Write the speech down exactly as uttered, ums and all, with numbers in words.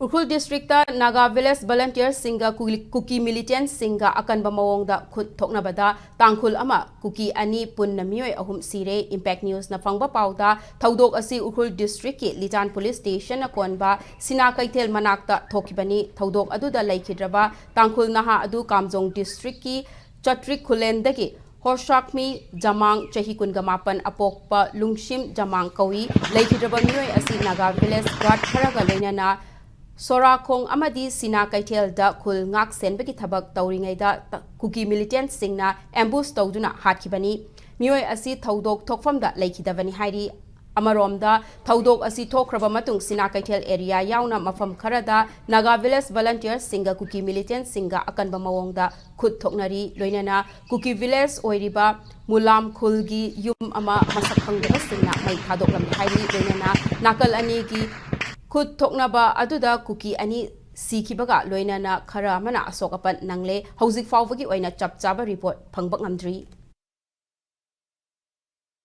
Ukhrul district Naga village ꯚꯣꯂꯟꯇꯤꯌꯔꯁꯤꯡꯒ ꯀꯨꯀꯤ ꯃꯤꯂꯤꯇꯦꯟꯠꯁꯤꯡꯒ ꯑꯀꯟꯕ ꯃꯑꯣꯡꯗ ꯈꯨꯠ ꯊꯣꯛꯅꯕꯗ ꯇꯥꯡꯈꯨꯜ ꯑꯃ ꯀꯨꯀꯤ ꯑꯅꯤ ꯄꯨꯟꯅ ꯃꯤꯑꯣꯏ ꯑꯍꯨꯝ ꯁꯤꯔꯦ꯫ ꯏꯝꯄꯦꯛ ꯅ꯭ꯌꯨꯁꯅ ꯐꯪꯕ ꯄꯥꯎꯗ, ꯊꯧꯗꯣꯛ ꯑꯁꯤ ꯎꯈ꯭ꯔꯨꯜ ꯗꯤꯁꯇ꯭ꯔꯤꯛꯀꯤ ꯂꯤꯇꯥꯟ ꯄꯨꯂꯤꯁ ꯁ꯭ꯇꯦꯁꯟꯅ ꯀꯣꯟꯕ ꯁꯤꯅꯥ ꯀꯩꯊꯦꯜ ꯃꯅꯥꯛꯇ ꯊꯣꯛꯈꯤꯕꯅꯤ꯫ ꯊꯧꯗꯣꯛ ꯑꯗꯨꯗ ꯂꯩꯈꯤꯗ꯭ꯔꯕ ꯇꯥꯡꯈꯨꯜ ꯅꯍꯥ ꯑꯗꯨ ꯀꯥꯝꯖꯣꯡ ꯗꯤꯁꯇ꯭ꯔꯤꯛꯀꯤ ꯆꯇ꯭ꯔꯤꯛ ꯈꯨꯂꯦꯟꯗꯒꯤ ꯍꯣꯔꯁꯥꯛꯃꯤ ꯖꯃꯥꯡ, ꯆꯍꯤ ꯀꯨꯟꯒ ꯃꯥꯄꯟ ꯑꯄꯣꯛꯄ ꯂꯨꯡꯁꯤꯝ ꯖꯃꯥꯡ ꯀꯧꯏ꯫ ꯂꯩꯈꯤꯗ꯭ꯔꯕ ꯃꯤꯑꯣꯏ ꯑꯁꯤ ꯅꯥꯒꯥ ꯚꯤꯂꯦꯖ ꯒꯥꯔꯗ ꯈꯔꯒ ꯂꯣꯏꯅꯅ ꯁꯣꯔꯥꯈꯣꯡ ꯑꯃꯗꯤ ꯁꯤꯅꯥ ꯀꯩꯊꯦꯜꯗ ꯈꯨꯜ ꯉꯥꯛ ꯁꯦꯟꯕꯒꯤ ꯊꯕꯛ ꯇꯧꯔꯤꯉꯩꯗ ꯇ-, ꯀꯨꯀꯤ ꯃꯤꯂꯤꯇꯦꯟꯠꯁꯤꯡꯅ ꯑꯦꯝꯕꯨꯁ ꯇꯧꯗꯨꯅ ꯍꯥꯠꯈꯤꯕꯅꯤ꯫ ꯃꯤꯑꯣꯏ ꯑꯁꯤ ꯊꯧꯗꯣꯛ ꯊꯣꯛꯐꯝꯗ ꯂꯩꯈꯤꯗꯕꯅꯤ ꯍꯥꯏꯔꯤ꯫ ꯑꯃꯔꯣꯝꯗ, ꯊꯧꯗꯣꯛ ꯑꯁꯤ ꯊꯣꯛꯈ꯭ꯔꯕ ꯃꯇꯨꯡ ꯁꯤꯅꯥ ꯀꯩꯊꯦꯜ ꯑꯦꯔꯤꯌꯥ ꯌꯥꯎꯅ ꯃꯐꯝ ꯈꯔꯗ ꯅꯥꯒꯥ ꯚꯤꯂꯦꯖ ꯚꯣꯂꯟꯇꯤꯌꯔꯁꯤꯡꯒ ꯀꯨꯀꯤ ꯃꯤꯂꯤꯇꯦꯟꯠꯁꯤꯡꯒ ꯑꯀꯟꯕ ꯃꯑꯣꯡꯗ ꯈꯨꯠ ꯊꯣꯛꯅꯔꯤ꯫ ꯂꯣꯏꯅꯅ ꯀꯨꯀꯤ ꯚꯤꯂꯦꯖ ꯑꯣꯏꯔꯤꯕ ꯃꯨꯂꯥꯝ ꯈꯨꯜꯒꯤ ꯌꯨꯝ ꯑꯃ ꯃꯁꯛ ꯈꯪꯗꯕꯁꯤꯡꯅ ꯃꯩ ꯊꯥꯗꯣꯛꯂꯝꯃꯤ ꯍꯥꯏꯔꯤ꯫ ꯂꯣꯏꯅꯅ ꯅꯥꯀꯜ ꯑꯅꯤꯒꯤ ꯈꯨꯠ ꯊꯣꯛꯅꯕ ꯑꯗꯨꯗ ꯀꯨꯀꯤ ꯑꯅꯤ ꯁꯤꯈꯤꯕꯒ ꯂꯣꯏꯅꯅ ꯈꯔ ꯑꯃꯅ ꯑꯁꯣꯛ ꯑꯄꯟ ꯅꯪꯂꯦ꯫ ꯍꯧꯖꯤꯛ ꯐꯥꯎꯕꯒꯤ ꯑꯣꯏꯅ ꯆꯞ ꯆꯥꯕ ꯔꯤꯄꯣꯔꯠ ꯐꯪꯕ ꯉꯝꯗ꯭ꯔꯤ꯫